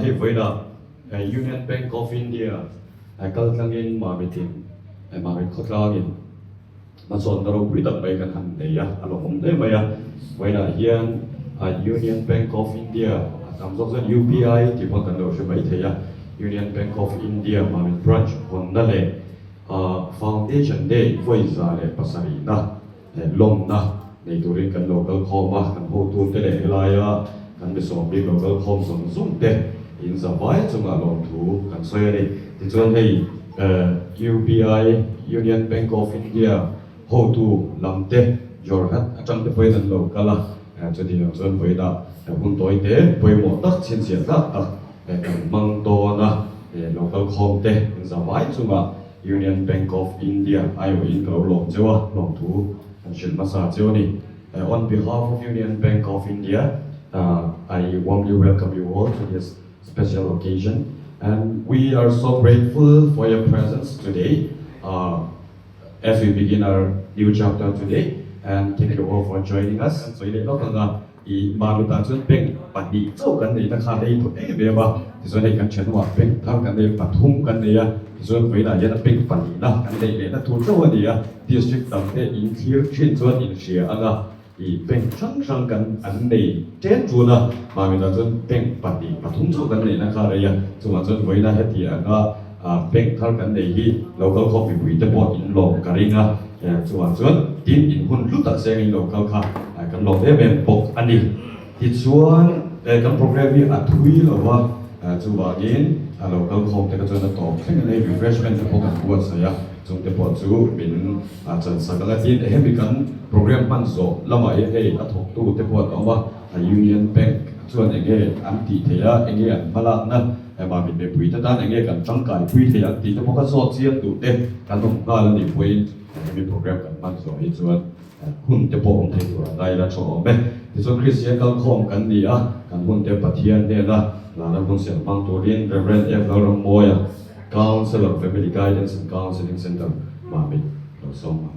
Hei vawiinah Union Bank of India kaltlangin Mamitin Mamit khawtlangin hmasawnna ropui tak mai kan han nei a, a lawmawm hle mai a. Vawiinah hian Union Bank of India a tam zawk chuan UBI tih pawh kan lo hre mai thei a, Union Bank of India Mamit Branch hawnna leh Foundation Day vawi 107na lawmna nei turin kan lo kal khawm a, kan hotute leh helaia kan misawm bik lo kal khawm zawng zawng te in za vai chungah lawmthu kan sawi a ni. Tichuan hei UBI, Union Bank of India, hotu lam te Jorhat atang te pawhin an lo kal a, chutiang chuan vawiinah hun tawi te pawimawh tak chhinchhiah tlak tak kan hmang dawn a, lo kal khawm te in za vai chungah Union Bank of India aiawhin ka lo lawm cheu a, lawmthu kan hrilh hmasa cheu a ni. On behalf of Union Bank of India, I warmly welcome you all to this special occasion and we are so grateful for your presence today as we begin our new chapter today and thank you all for joining us. Kan sawi leh lawk ang a, i Mamita chuan bank pahnih chauh kan neihna kha rei tawh em em a, tichuan hei kan thenawmah bank thar kan nei pathum kan nei a, tichuan vawiinah hian a bank pahnihna kan neih lehna tur chauh a ni a, district dang te in thlir thin chuan in hria ang a, i bank hrang hrang kan an nei ṭen ṭun a, Mamita chuan bank pahnih pathum chauh kan neihna kha rei a, chungah chuan vawiina heti anga bank thar kan nei hi local khawp mipui te pawh in lawm ka ring a, chungah chuan tin in hun hlu tak seng in local kha kan lawm em em bawk a ni. Tichuan kan program hi a thui lo va, chuvangin local khawm te kha chuan a tawp thleng in hei refreshment te pawh kan buatsaih a, chung te pawh chu min A chansak anga tin hemi kan program hman zawh lamah hian hei a thawktu te pawh an awm a, a Union Bank chuan enge an tih theih a, enge an hmalakna mah min mipui te tan enge kan tangkai pui theih ang tih te pawh kha zawt chiang duh te kan awm nghal a nih pawhin hemi program kan hman zawh hi chuan hun te pawh awm thei tur a ngai la tha awm e. Tichuan Kristian kalkhawm kan ni a, kan hun te Pathian hnena lana hun siam hmang turin Rev. F. Lalrammawia, Counsellor, Family Guidance and Counselling Centre, Mamit, lo sawm ang.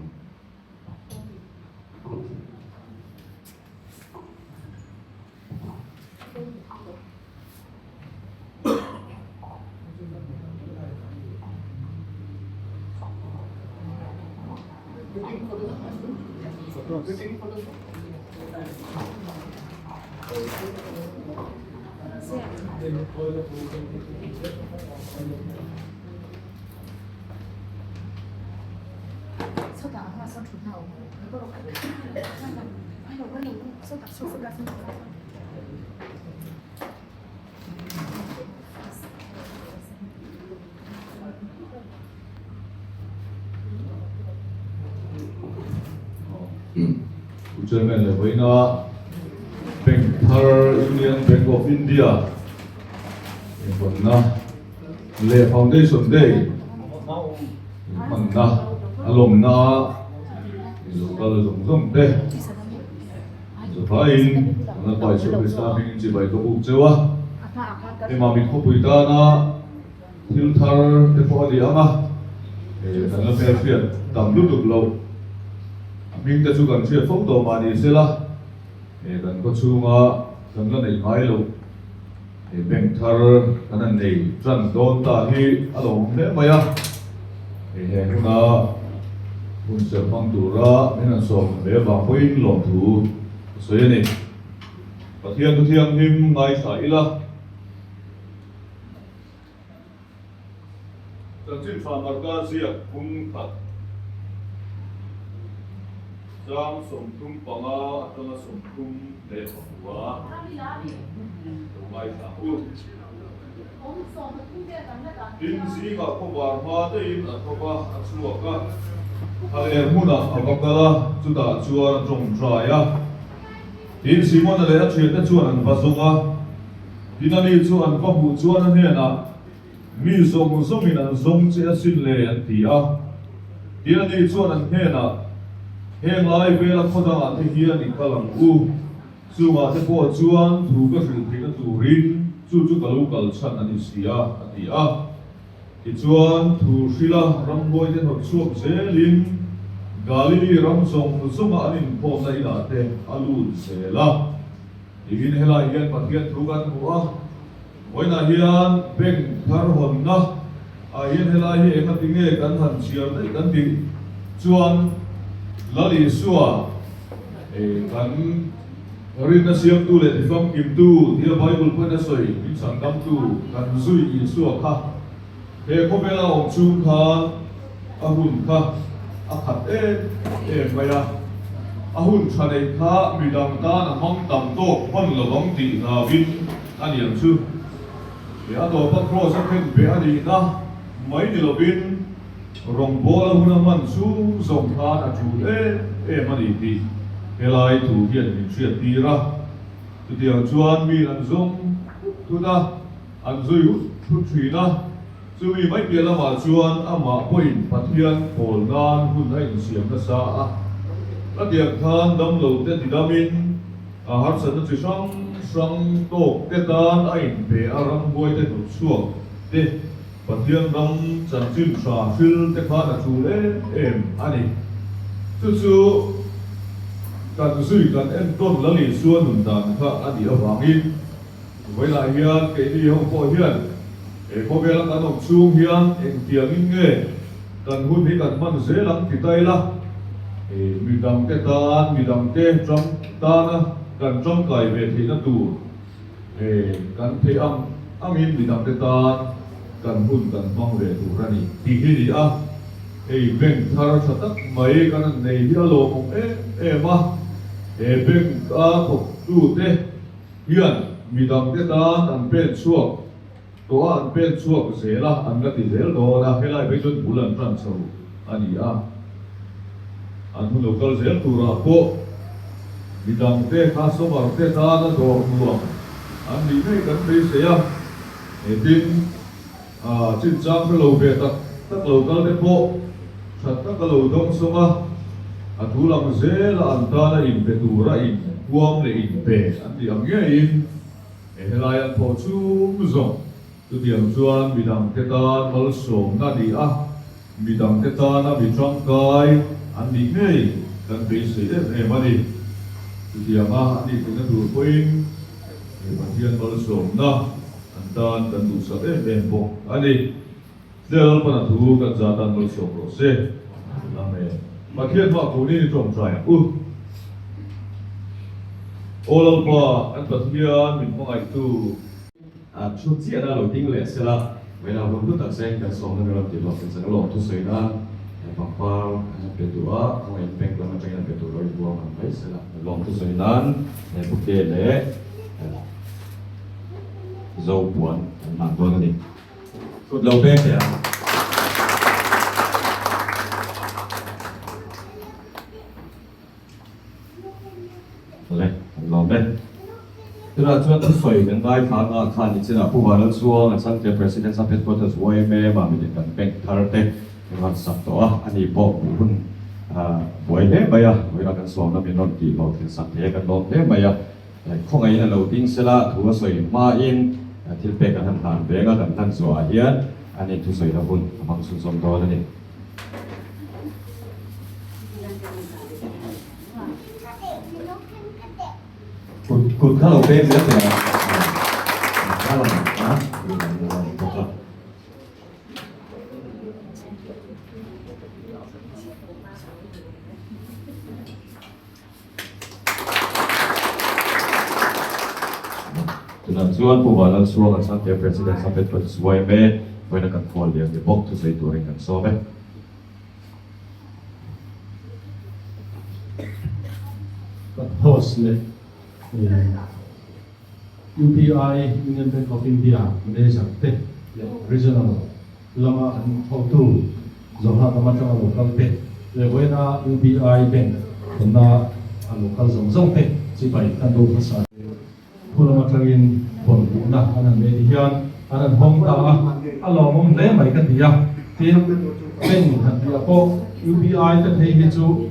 Pu Chairman leh vawiina Bank thar Union Bank of India inhawnna leh Foundation Day inhmanna a lawmna lo kal zawng zawng te Zafaiin an la pai chhuah Krista hmingin chibai ka buk cheu a, hema mit khawpui tana thil thar te pawh a ni ang a, kan la hmelhriat tam lutuk loh a hming te chu kan hriat fo tawh mah ni sela, kan khawchhunga kan la neih ngai loh bank thar kan han nei tan dawn ta hi a lo awm hle mai a, he huna hun serh hmang tura min han sawm ve avang pawhin lawmthu ka sawi a ni. Pathian thu thianghlim ngaithla ila. Chanchin tha Marka ziak bung khat chang 35 atanga 34 lo ngaithla ang u. Tin, zingah khawvar hma daihin a thawk a, a chhuak a, thlalêr hmunah a va kal a, chutah chuan a tawngtai a. Tin, Simona leh a ṭhiante chuan an va zawng a. Tin, ani chu an va hmuh chuan a hnenah, Mi zawng zawngin an zawng che asin le, an ti a. Tin, ani chuan an hnenah, Heng lai vela khaw dangah te hian i kal ang u. Chungah te pawh chuan thu ka hrilh theihna turin chu chu ka lo kal chhan a ni si a, a ti a. Tichuan, thu hrila ramhuai te hnawt chhuak zelin Galili ram zawng zawnga an inkhawmna inah te a lut zel a. Tiin helai hian Pathian thu kan hmu a. Vawiinah hian bank thar hawnna ah hian helai hi engati nge kan han chhiar daih kan tih chuan Lal Isua kan rinna siamtu leh tifamkimtu tia Bible pawhin a sawi min chhandamtu kan zui Isua kha he khawvela awm chung khan a hun kha a khat em em mai a, a hun tha neih kha midang tan a hmang tam tawk hman lovang tih hlauin a niang chu. He a tawpa kraws a khen ve a nihna mai ni lovin rawngbawla hun a hman chhung zawng khan a tul em em a ni tih helai thu hian min hriat tir a. Chutiang chuan mi an zawng thut a, an zui ut thut thin a. Chumi mai piah lamah chuan amah pawhin Pathian pawl nan hun a insiam nasa a. Khatiang khan damlo te tidamin a harsatna chi hrang hrang tawk te tan a inpe a, ramhuai te hnutchhuak te, Pathian ram chanchin hra hril te khan a tul em em a ni. Chu chu kan zui kan entawn Lal Isua nun dan kha a nih avangin Vawilah hian keini ho pawh hian he khawvela kan awm chhung hian engtiangin nge kan hun hi kan hman zel ang ti ta ila, midangte tan, midangte tang tana kan tangkai ve theihna tur kan theih ang angin midangte tan kan hun kan hmang ve tur a ni tih hi ni a. Hei bank thar tha tak mai kan han nei hi a lawmawm em em a, he bank a thawktute, Hian midangte tan an pen chhuak tawh a, an pen chhuak zel a, an la ti zel dawn a, helai phei chuan bul an tan chho a ni a. An hun lo kal zel turah pawh midangte customer te tana dawr nuam an nih ngei kan beisei a, he tin chinchang hre lo ve tak tak lo kal te pawh that taka lo dawng sawm a, a thu lang zela an tana inpe tura inhuam leh inpe an tih ang ngeiin he helai an thawh chhung zawng. Chutiang chuan midangte tan malsawmna ni a, midangte tana mi tangkai an nih ngei kan beisei em em a ni. Chutianga an nih theihna tur pawhin he Pathian malsawmna an tan kan duhsak em em bawk a ni. Lalpan a thu kan za tan malsawm rawh se. Amen. Pathian hma kunin i tawngtai ang u. Aw Lalpa, kan Pathian min hmangaihtu. A thu chiah na lo ding leh sela, vawiin ah hun hlu tak seng kan sawmna kan rawn tih hlawh thin chang alawm thusawi nan pangpar an han pe duh a, khawngaih bank lam atangin an pe tur lo inbuang han mai sela. Lawm thusawi nan bouquet leh zo puan an hlan dawn a ni. Kut lo pek teh ang. Awle, kan lawm e. Tunah chuan thusawi kan ngaithla ang a, khan nichinah Pu Vanlalchuang a changte President Sub Headquarters yma Mamit kan bank thar te kan rawn sak tawh a, ani pawh hmuh hun buai hle mai a, vawilah kan sawmna min rawn tih hlawhtlin sak thei a, kan lawm hle mai a. Khawngaihin a lo ding sela thu a sawi hmain thil pek an han hlan veng a, kan hlan zuahah hian ani thusawina hun a hmang chhunzawm dawn a ni. Kut kut kha lo peng zel teh a. Kha lam a bawk a. Tunah chuan Pu Vanlalchhuang a chhangte President Safet Pats yma vawiina kan khawl lian ni bawk thusawi turin kan sawm e. Kan host leh UBI, Union Bank of India, Manager te leh Regional lama an hotu Zohna lam atanga local te leh vawiina UBI Bank hawnna a local zawng zawng te chibai kan bo hmasa. Khu lam atangin hawn luhna an han nei ti hian an han hawng ta a, a lawmawm hle mai ka ti a. Tin, bank han tih ah pawh UBI te phei hi chu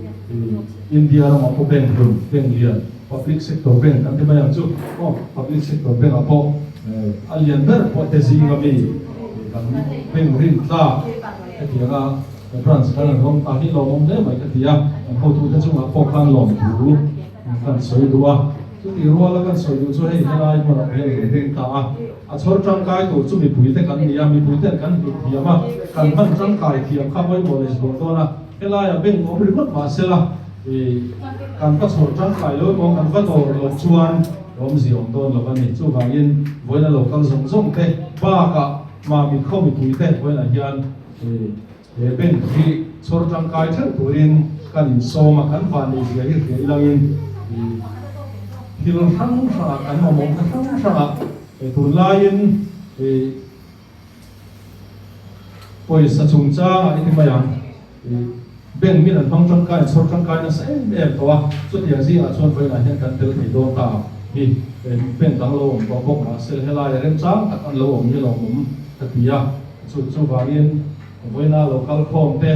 India ramah pawh bank hlun, bank lian, public sector bank kan ti mai ang chu aw, public sector bank ah pawh a lian ber pawh te zinga mi kan bank rin tlak hetianga branch kan han hawng ta hi lawmawm hle mai ka ti a, kan hotute chungah pawh khan lawmthu kan sawi duh a. Chutih ruala kan sawi duh chu hei helai hmunah hian kan ding ta a, a chhawr tangkai tur chu mipuite kan ni a, mipuiten kan hlut thiam a, kan hman tangkai thiam kha pawimawh leh zual dawn a, helaiah bank awm ringawt mah sela kan va chhawr tangkai lo emaw kan va dawr loh chuan awmzia awm dawn lo a ni. Chuvangin vawiina lo kal zawng zawng te bakah Mamit khaw mipuite vawiinah hian He bank hi chhawr tangkai theuh turin kan insawm a, kan vanneih zia hi hria ilangin thil hrang hrangah kan mamawhna hrang hrangah tunlaiin pawisa chungchangah i ti mai ang, bank min an hmang tangkai, an chhawr tangkai nasa em em tawh a, chutiang zingah chuan vawiinah hian kan tel thei dawn ta hi bank dang lo awm tawh bawk mahse helai remchang tak an lo awm hi lawmawm ka ti a. Chu chuvangin vawiina lo kal khawm te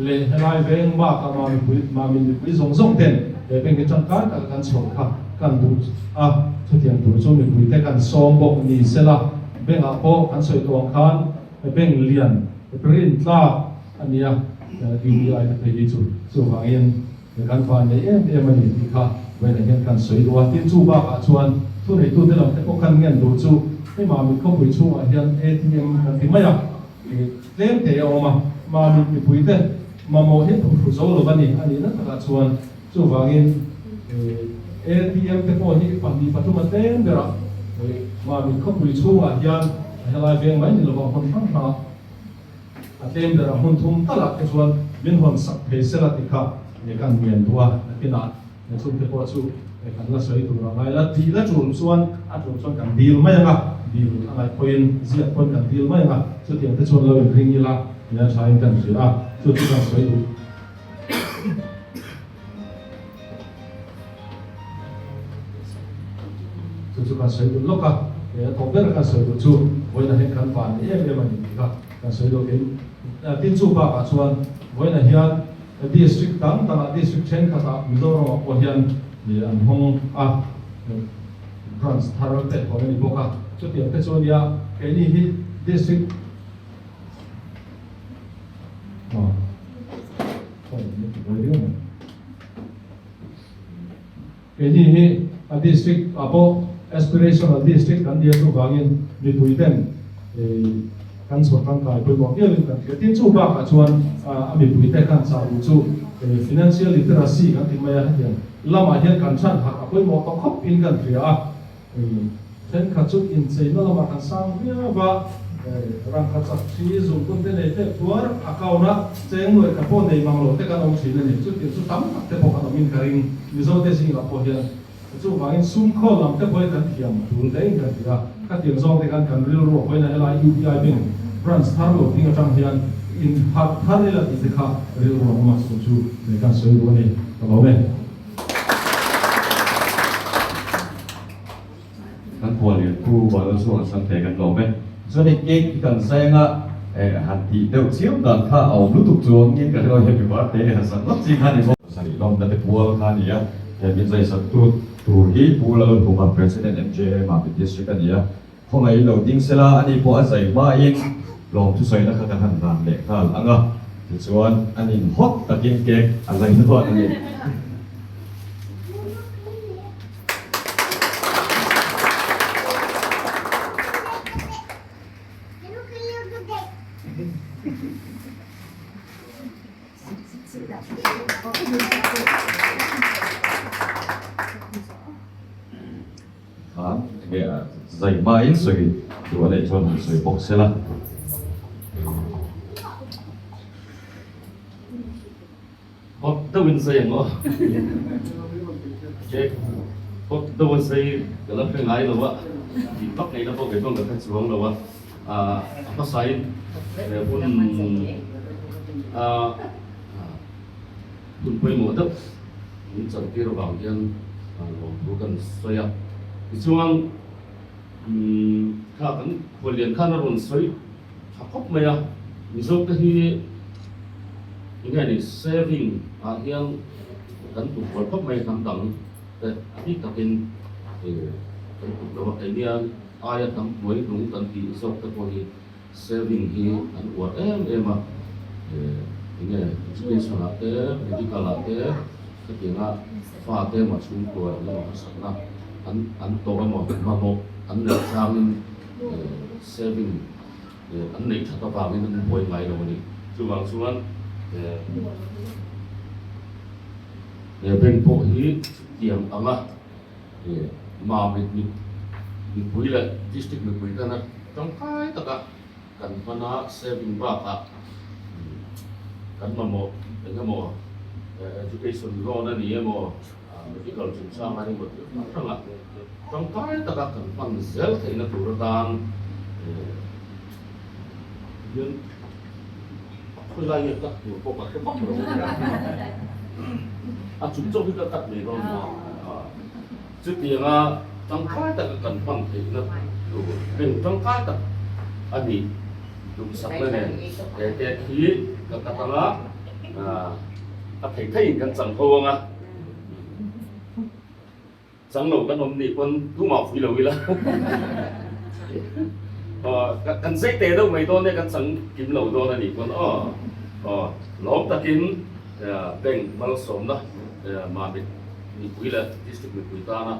leh helai veng bak a mami mami mipui zawng zawng ten he bank hi tangkai taka kan chhawr kha kan duh a, chutiang tur chu mipui te kan sawm bawk ni sela bank ah pawh kan sawi tawh ang khan bank lian rin tlak a nia UBI te phei hi chu chuvangin kan van nei em em a ni tih kha vawiinah hian kan sawi duh a. Tin, chu bakah chuan thuneitute lam te pawh khan ngen duh chu hei Mamit khawpui chhungah hian ATM kan ti mai a, tlem te a awm a, Mamit mipuite mamawh hi phuhru zo lo va ni a nihna takah chuan chuvangin ATM te pawh hi pahnih pathum a tlem berah Mamit khawpui chhungah hian helai veng mai ni lova hmun hrang hrangah A tlem berah hmun thum talah te chuan min hawn sak thei sela ti kha kan ngen duh a, nakinah chungte pawh chu kan la sawi tur a ngai la, dil a tul chuan a tul chuan kan dil mai ang a, dil a ngaih pawhin ziak pawhin kan dil mai ang a, chutiang te chuan lo inring ila nia thain kan hria a, chu chu kan sawi duh. Chu chu kan sawi duh lawk a, a tawp ber kan sawi duh chu vawiinah hian kan van em em a ni tih kha kan sawi duh kei. Tin chu bakah chuan vawiinah hian district dang dangah district thenkhatah Mizoramah pawh hian an hawng a, branch thar te hawn a ni bawk a, chutiang te chu a nia keini hi district Keini hi a district ah pawh aspirational district kan nia chuvangin mipui ten kan chhawr tangkai pawimawh viauin kan hria. Tin chu bakah chuan a mipui te khan chah duh chu financial literacy kan ti mai a, hetiang lamah hian kan chhan harh a pawimawh tawh khawp in kan hria a. Thenkhat chu incheina lamah kan sang viau a, rangkha chak thi zungkun te nei tlek tuar a kauna cheng nuaih kha pawh nei mang lo te kan awm thin a ni. Chutiang chu tam tak te pawh kan awmin ka ring. Mizo te zingah pawh hian chuvangin sum khawl lam te pawh hi kan thiam tul hle in kan ti a. Khatiang zawng te khan kan rilru a pawhin a helai UBI Bank branch thar lo ding atang hian in harh thar ila tih te kha rilru a awm a, chu chu kan sawi duh a ni. Ka lawm e. Kan khual lian pu Vanlal chhungah chuan thei kan lawm e. Chuan hei cake hi kan zai anga han tih deuh chiam dan kha a awm lutuk chuang in ka hrelo happy birthday han sak ngawt chi kha ni bawk. Sarih lawmna te pual kha a ni a, he min zai sak tu tur hi Pu Lalhuma President MJA Mamit District a ni a, khawngaih lo ding sela ani pawh a zai hmain lawm thusawina kha kan han hlan leh nghal ang a, tichuan an in hawt takin cake a zai dawn a ni. Khan enge a zai hmain sawi duh a neih chuan han sawi bawk sela. Hot deuhin zai ang aw. Cake hot deuha zai ka la hre ngai lo a, tih vak ngaihna pawh kei chuan ka hre chuang lo a. A hmasain hun hun pawimawh deuh min chantir avang hian lawmthu kan sawi a. Tichuan kha kan khuallian khan a rawn sawi tha khawp mai a, Mizote hi enge ni saving ah hian kan tum kual khawp mai hnam dang te a bik takin kan tum lo a, keini aia hnam hnuai hnung kan tih zawk te pawh hi saving hi an uar em em a, enge education ah te medical ah te khatianga fa te mah chhungkua eng emaw harsatna. an an tawh emaw mamawh an neih changin saving an neih that avangin an buai ngai lo a ni. Chuvang chuan he bank pawh hi chutiang anga Mamit mipui leh district mipui tana tangkai taka kan hmana saving bakah kan mamawh eng emaw education loan a ni emaw medical chungchang a ni emaw tih hrang hrangah tangkai taka kan hman zel theihna tur atan hian a khawilai nge cut tur pawh ka hre vak lo a chung chauh hi ka cut mai dawn a. Chutianga tangkai taka kan hman theihna tur eng tangkai tak a nih duhsakna nen he cake hi ka cut anga a thei theiin kan chang ho anga chang lo kan awm nih pawn tumah pui lo ila kan zei teh deuh mai dawn nia kan chang kim lo dawn a nih pawn aw lawm takin bank malsawmna Mamit mipui leh district mipui tana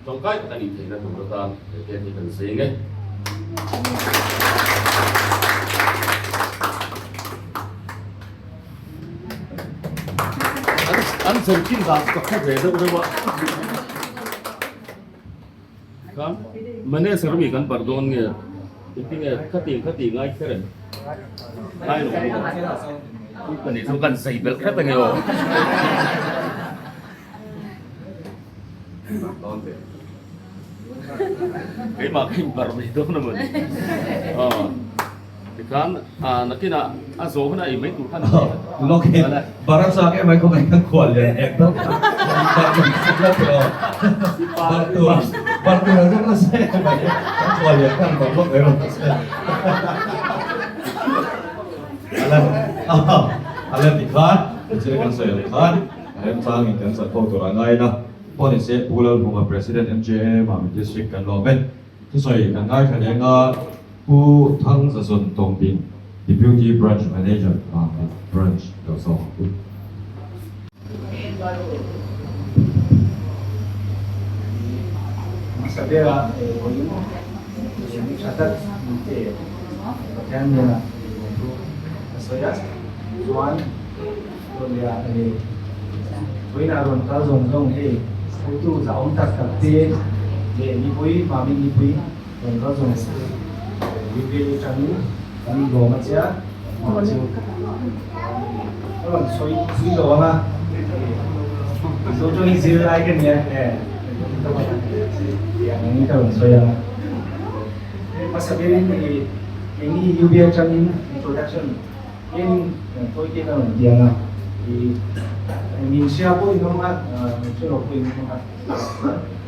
tawngkai tak a nih theihna tur atan he cake hi kan zeng e. An zei chin dan ka hre ve deuh deuh a. Khan manager mi kan bar dawn nge engtin nge khati khati ngai kher em? Ngai lo maw? Ka nih chu kan zei belh hret ange aw. Keimah ka inbar mai dawn a mawni. Aw. Tikhan nakinah a zawh hunah ei mai tur khan Lawk hi bar a chak em ai khaw mai khan khual lian ek deuh kha bar tur la teh aw. Bar tur bar tur a zawng nasa em mai kan khual lian khan bar lawk mai rawh se. Ala ala tikhan tichuan kan sawi ang khan remchangin kan chak ho tur a ngai na. Pawh ni se Pu Lalhunga President MJA Mami District kan lawm e. Thusawi kan ngaithla leng a, Pu Thangzazun Tawngdin, Deputy Branch Manager, Mami Branch lo zawk ang u. Hmasa bera vawiin mi tha tak mite Pathian hnenah lawmthu a sawi a, chuan Rawlea a ni. Vawiinah rawn kal zawng zawng hei hotu zahawm tak tak te leh mipui, Mami mipui rawn kal zawng UPA atangin kan inlawm a chia, mah chu ka rawn sawi zui lo ang a, Mizo tawngin zir lai ka nia e, tih ang angin ka rawn sawi ang a. Hmasa berin keini UPA atangin introduction Tin, tawite ka rawn tiang a, i min hria pawh in awm a, min hre lo pawh in awm a,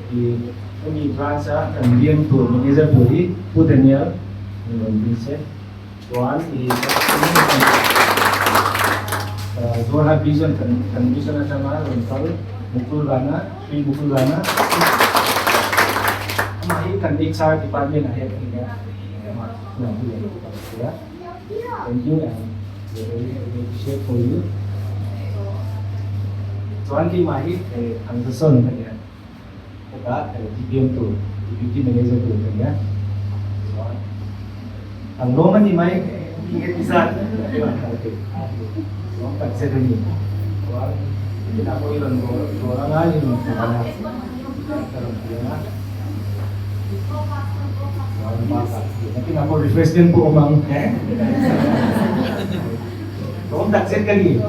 i hemi branch a kan bian tur manager tur hi Pu Daniel min rawn ding se, chuan i Jorhat Vision kan kan vision atanga rawn kal Mukul Rana, Sri Mukul Rana, amah hi kan HR department ah hian a ni a, amah chu a. Thank you and we very appreciate for you. Chuan keimah hi Thangzasawn ka nia. Hetah DPM tur, Deputy Manager tur ka nia. Chuan kan lawm a ni mai, nge ti zat lawm tak zet a ni. Chuan kinah pawh i rawn dawr anga i rawn hmu anga ka rawn ti anga. Nakinah pawh refreshment pawh awm ang. Ka awm tak zet ka ni.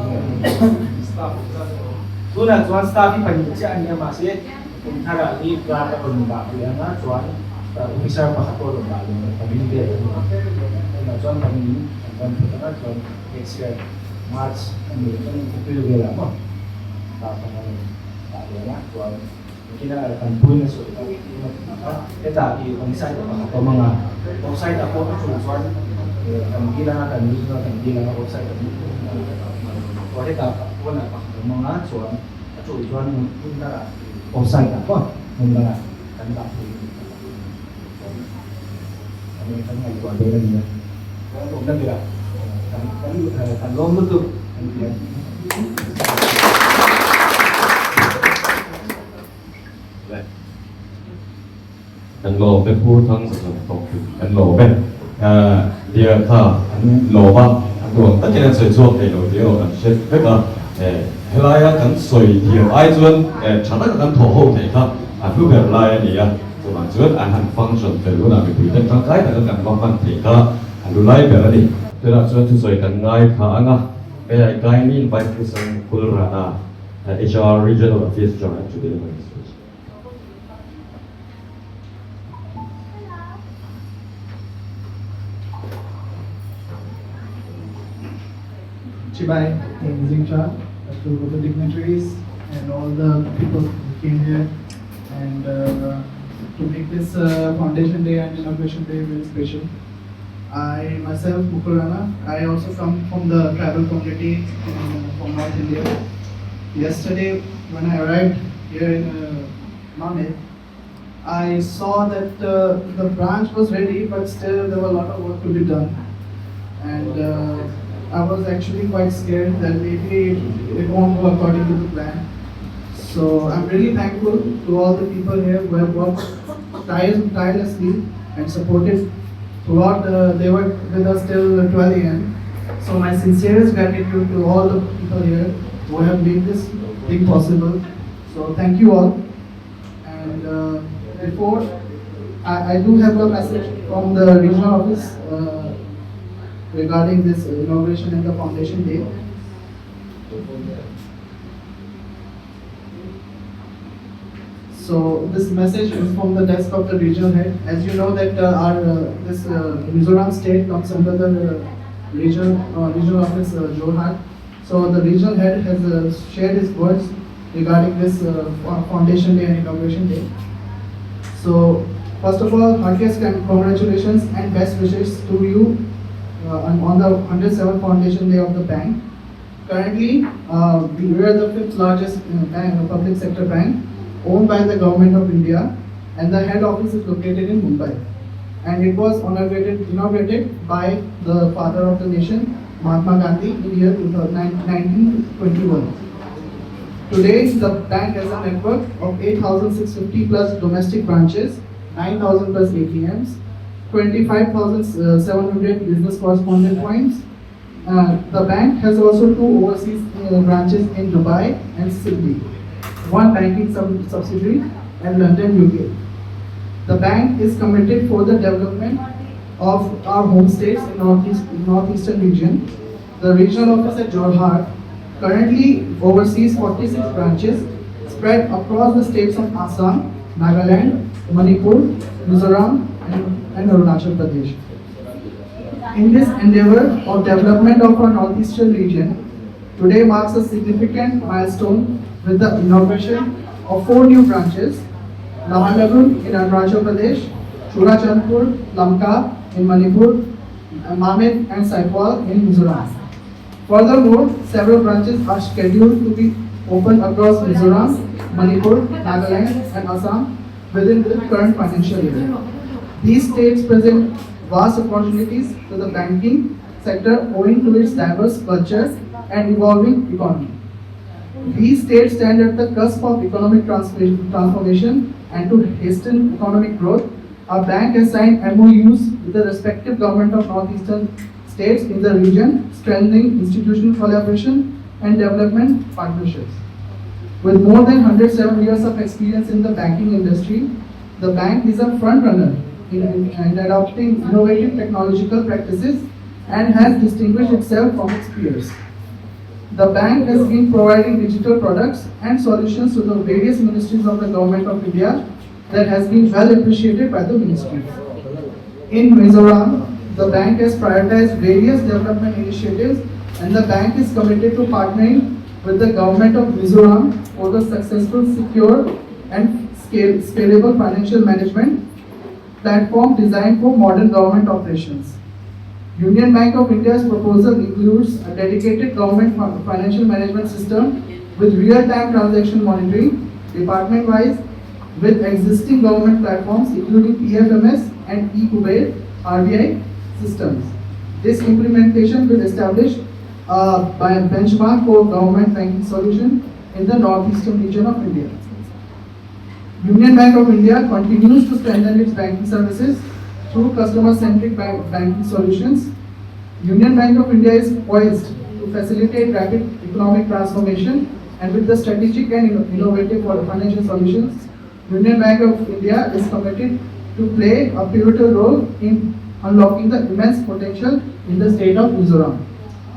Tunah chuan staff hi pahnih chiah a ni a, mahse kum tharah hi clerk a rawn dah leh ang a, chuan officer pakhat pawh a rawn dah leh ang a, pahnih vel a ni a. Tunah chuan pahnihin an ban phawt ang a, chuan next year March a nih chuan April velah maw staff an rawn dah leh ang a, chuan Kina kan puin a sawi tak in a ti a, hetah i onside a pakhat awm ang a, offside ah pawh a tul chuan kan dil anga kan lut anga kan dil anga offside a lut aw hetah pawn ah pakhat awm ang a chuan a tul chuan hmun dangah offside ah pawh hmun dangah kan dah thei a ni chuan kan kan ngaihtuah dawn a ni a, kan awmna berah kan kan kan lawm lutuk kan ti a. Kan lawm e Pu Thangzawng kan lawm e. Nia kha an lawm a, an duh ang takin an sawi chhuak thei lo tih erawh kan hre vek a. Helaia kan sawi thiam ai chuan tha taka kan thawh ho theih kha a hlu ber lai a ni a. Chuvang chuan an han function fel hunah mipui ten tangkai taka kan va hman theih kha a hlu lai ber a ni. Tunah chuan thusawi kan ngai kha ang a, may I kindly invite Pu Mukul Rana, HR Regional Office Jorhat to deliver his speech. Chibai in Zingcha to the dignitaries and all the people who came here and uh, to make this uh, Foundation Day and Inauguration Day very special. I myself, Mukul Rana, I also come from the tribal community in, from North India. Yesterday, when I arrived here in uh, Mamit, I saw that uh, the branch was ready, but still there were a lot of work to be done. And uh, I was actually quite scared that maybe it won't go according to the plan. So I'm really thankful to all the people here who have worked tirelessly and supported throughout. They were with us till 12 a.m. So my sincerest gratitude to all the people here who have made this thing possible. So thank you all. And before, I do have a message from the regional office regarding this inauguration and the foundation day. So this message is from the desk of the regional head. As you know that our this Mizoram state comes under the regional office Jorhat. So the regional head has shared his words regarding this foundation day and inauguration day. So first of all, heartiest congratulations and best wishes to you on the 107th Foundation Day of the bank. Currently, we are the fifth largest bank, public sector bank, owned by the Government of India, and the head office is located in Mumbai. And it was inaugurated by the father of the nation, Mahatma Gandhi, in year 1921. Today, the bank has a network of 8,650 plus domestic branches, 9,000 plus ATMs, 25,700 business correspondent points. The bank has also two overseas branches in Dubai and Sydney, one banking subsidiary and London, UK. The bank is committed for the development of our home states in northeastern region. The regional office at Jorhat currently oversees 46 branches spread across the states of Assam, Nagaland, Manipur, Mizoram, and Arunachal Pradesh. In this endeavor of development of our northeastern region, today marks a significant milestone with the inauguration of 4 new branches: Naharlagun in Arunachal Pradesh, Churachandpur, Lamka in Manipur, Mamit and Saitual in Mizoram. Furthermore, several branches are scheduled to be opened across Mizoram, Manipur, Nagaland, and Assam within the current financial year. These states present vast opportunities to the banking sector owing to its diverse culture and evolving economy. These states stand at the cusp of economic transformation, and to hasten economic growth, our bank has signed MOUs with the respective government of northeastern states in the region, strengthening institutional collaboration and development partnerships. With more than 107 years of experience in the banking industry, the bank is a front runner in adopting innovative technological practices and has distinguished itself from its peers. The bank has been providing digital products and solutions to the various ministries of the Government of India that has been well appreciated by the ministries. In Mizoram, the bank has prioritized various development initiatives, and the bank is committed to partnering with the Government of Mizoram for the successful, secure, and scalable financial management platform designed for modern government operations. Union Bank of India's proposal includes a dedicated government financial management system with real-time transaction monitoring, department-wise, with existing government platforms including PFMS and eKuber RBI systems. This implementation will establish a benchmark for government banking solution in the northeastern region of India. Union Bank of India continues to strengthen its banking services through customer-centric banking solutions. Union Bank of India is poised to facilitate rapid economic transformation and with the strategic and innovative financial solutions, Union Bank of India is committed to play a pivotal role in unlocking the immense potential in the state of Mizoram,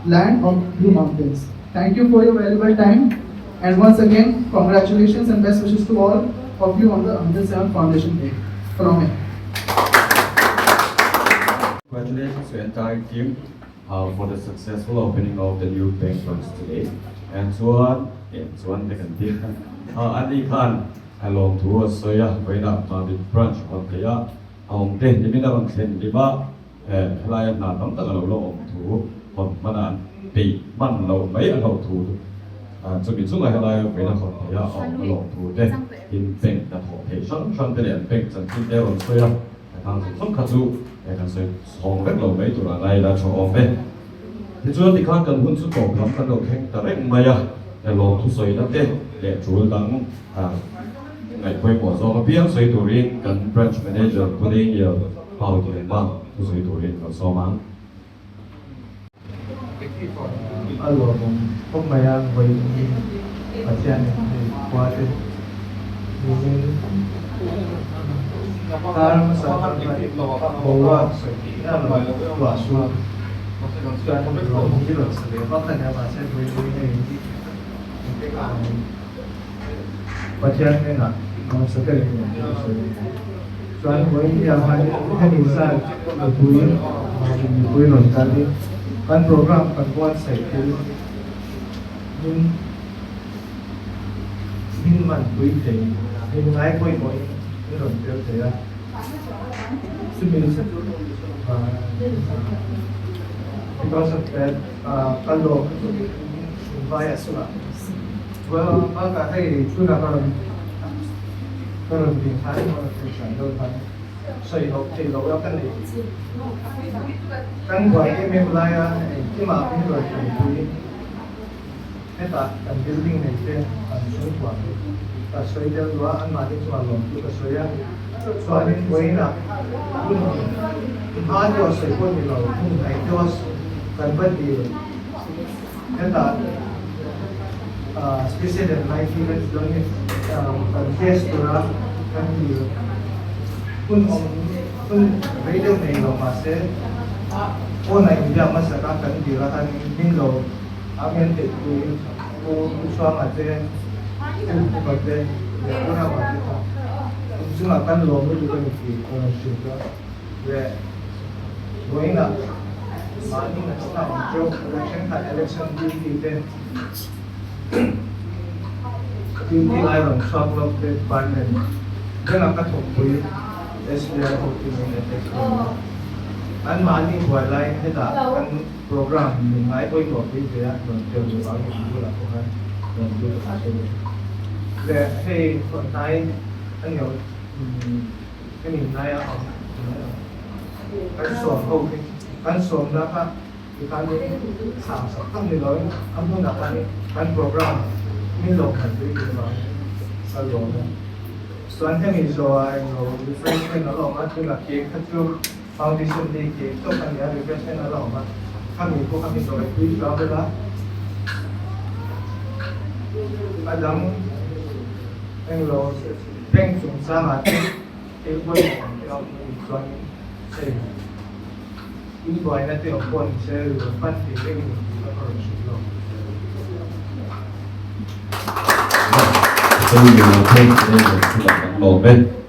land of blue mountains. Thank you for your valuable time and once again, congratulations and best wishes to all of you on the 107th Foundation Day. Follow me. Congratulations to entire team for the successful opening of the new bank branch today. And chuan chuan te kan ti ani khan a lawm thu a sawi a vawiinah Mamit branch hawn theih a a awm te nimin a rawn thlen lim a helaia hna tam tak a lo la awm thu hawn hman a an peih hman loh mai a hlauh thu chumi chungah helaia vawiina hawn theih a a awm a lawm thu te tin bank hnathawh theih hrang hrang te leh an bank chanchin te a rawn sawi a. Khang zawng zawng kha chu kan sawi chhawng vek lo mai tur a ngai ila tha awm e. Tichuan tikhan kan hun chu tawp lam kan lo thleng ta reng mai a, lawm thusawina te leh tul dang ngaih pawimawh zawng apiang sawi turin kan Branch Manager Pu Daniel Pau Tianma thusawi turin kan sawm ang. A lawmawm khawp mai a, vawiin Pathianin hei khua te nimin kar hmasa atang khan boruak ruah sur chuan lawm hi rawn sa ve vak a nia mahse vawiin hei Pathian hnenah hmasa ber in rawn thil sawi a ni. Chuan vawiin hian hemi zat mipui mipui rawn kal in kan program kan buatsaih thil min min man pui thei min ngai pawimawh in min rawn tel thei a. Chumi because of that ka lawm vai a sungah. Well, bakah hei tunah ka rawn ka rawn ding khan emaw ka hriat deuh khan sawi loh theih loh a ka nei. Kan buai em em laia engkimah min rawn tanpui hetah kan building nei te an chhungkua hi ka sawi tel duh a, anmahni chungah lawmtu ka sawi a. Chuanin vawiinah hun hma deuha sawi pawh ni lo, hun hnaih deuha kan va dil. Hetah special and life hi kan ti dawn nge kan test tura kan dil hun awm hun rei deuh nei lo mahse phone ah inbiak hmasak a kan dil a khan min lo a men theih turin Pu Chuanga te Pu Puka te leh Pu Rama te kha inchungah kan lawm lutuk a ni tih ka rawn hrilh a leh vawiinah mahni hnathawkna awm teuh election khat election duty te duty lai rawn chhuak lawk te department dangah ka thawkpui SBI ho te min attack dawn a an mahni buai laiin hetah kan program min ngai pawimawh pui ve a rawn tel duh vangin an bulah pawh khan rawn lut a leh hei hnai a ni lo. Hemi hnaia awm kan sawm ho khi kan sawmna kha tikhanin chhang sak tak ni loin a hmunah khanin kan program min lo khan pui tur vangin ka lawm a. Chuan hemi zawhah englo refreshment a la awm a, tunah cake kha chu foundation day cake tawp a ni a, refreshment a la awm a, khami pawh kha mi zawh pui hlau vel a, a dang englo. Bank chungchangah te thil pawimawh ang te a awm a nih chuanin hei inbuaina te awm pawh ni se rawn pan thei reng in tih kha ka rawn hrilh lawk.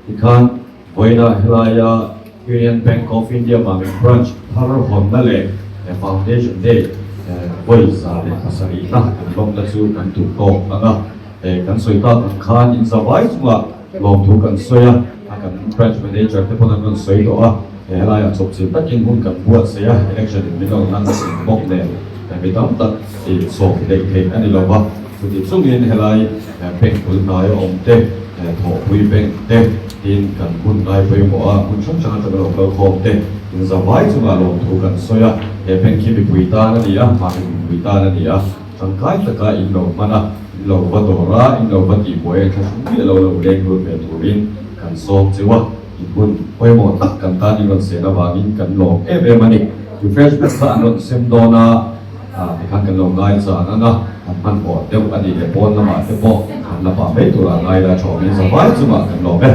Tikhan vawiinah helaia Union Bank of India Mamit Branch thar hawnna leh Foundation Day vawi 107 na kan lawmna chu kan duh tawk ang a. Kan sawi tak ang khan in zavai chungah lawmthu kan sawi a, a kan Branch Manager te pawn an rawn sawi tawh a, helaiah chawpchilh takin hun kan buatsaih a, election in min lo nan sin bawk nen mi tam tak sawm hleih theih a ni lo va, chuti chungin helai bank bul hnaia awm te, thawhpui bank te tin kan hun ngai pawimawh a, hmun hrang hrang atanga lo kal khawm te in zavai chungah lawmthu kan sawi a, he bank hi mipui tan a ni a, mahni mipui tan a ni a, tangkai taka in lo hman a. In lo va dawr a, in lo va tihbuai a thlahrung miah lo lo leng lut ve turin kan sawm cheu a, in hun pawimawh tak kan tan in rawn sen avangin kan lawm em em a ni. Refreshment kha an rawn sem dawn a, tikhan kan lo ngai chang ang a, han hmanhmawh deuh a ni leh pawn lamah te pawh han la pah mai turah ngai la thawmin zavai chungah kan lawm e.